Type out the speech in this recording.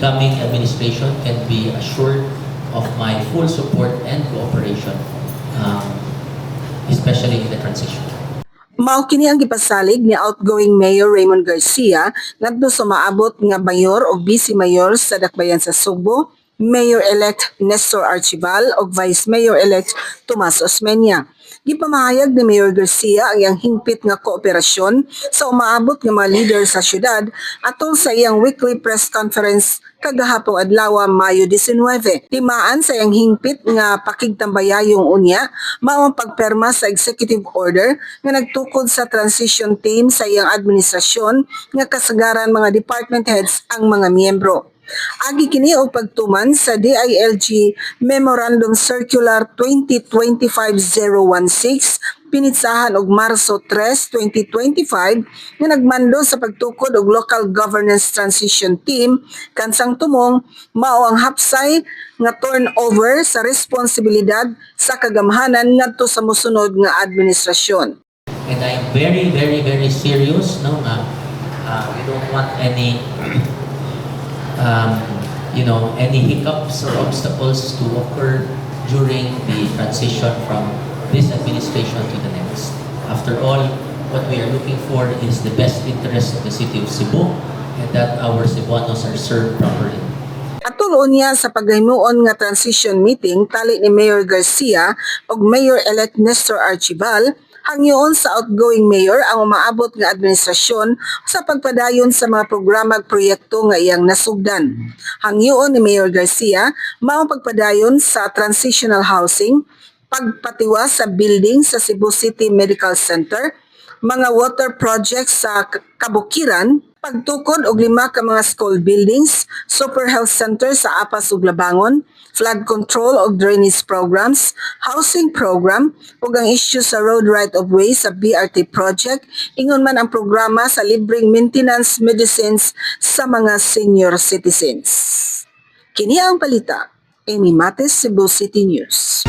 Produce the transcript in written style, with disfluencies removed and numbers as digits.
incoming administration can be assured of my full support and cooperation, especially in the transition. Mao kini ang gipasalig ni outgoing Mayor Raymond Garcia ngadto sa maabot nga mayor o vice mayor sa Dakbayan sa Sugbo, Mayor-elect Nestor Archival ug Vice Mayor-elect Tomas Osmeña. Gipamahayag ni Mayor Garcia ang iyang hingpit nga kooperasyon sa umaabot nga mga leader sa syudad atol sa iyang weekly press conference kagahapong adlaw, Mayo 19. Timaan sa iyang hingpit nga pakigtambayayong unya mao ang pagperma sa executive order nga nagtukod sa transition team sa iyang administrasyon nga kasagaran mga department heads ang mga miyembro. Agi kini og pagtuman sa DILG Memorandum Circular 2025-016 pinitsahan og Marso 3, 2025 nga nagmando sa pagtukod og Local Governance Transition Team kansang tumong mao ang hapsay nga turnover sa responsibilidad sa kagamhanan ngadto sa mosunod nga administrasyon. And I am very, very, very serious, no, nga we don't want any hiccups or obstacles to occur during the transition from this administration to the next. After all, what we are looking for is the best interest of the city of Cebu and that our Cebuanos are served properly. Atol unya sa paghimuon nga transition meeting tali ni Mayor Garcia ug Mayor-elect Nestor Archival, hangyoon sa outgoing mayor ang umaabot nga administrasyon sa pagpadayon sa mga programa ug proyekto nga iyang nasugdan. Hangyoon ni Mayor Garcia mao ang pagpadayon sa transitional housing, pagpatiwas sa building sa Cebu City Medical Center, mga water projects sa kabukiran, pagtukod og lima ka mga school buildings, super health center sa Apas ug Labangon, flood control ug drainage programs, housing program, ug ang issue sa road right of way sa BRT project, ingon man ang programa sa libreng maintenance medicines sa mga senior citizens. Kini ang balita. Amy Mates, Cebu City News.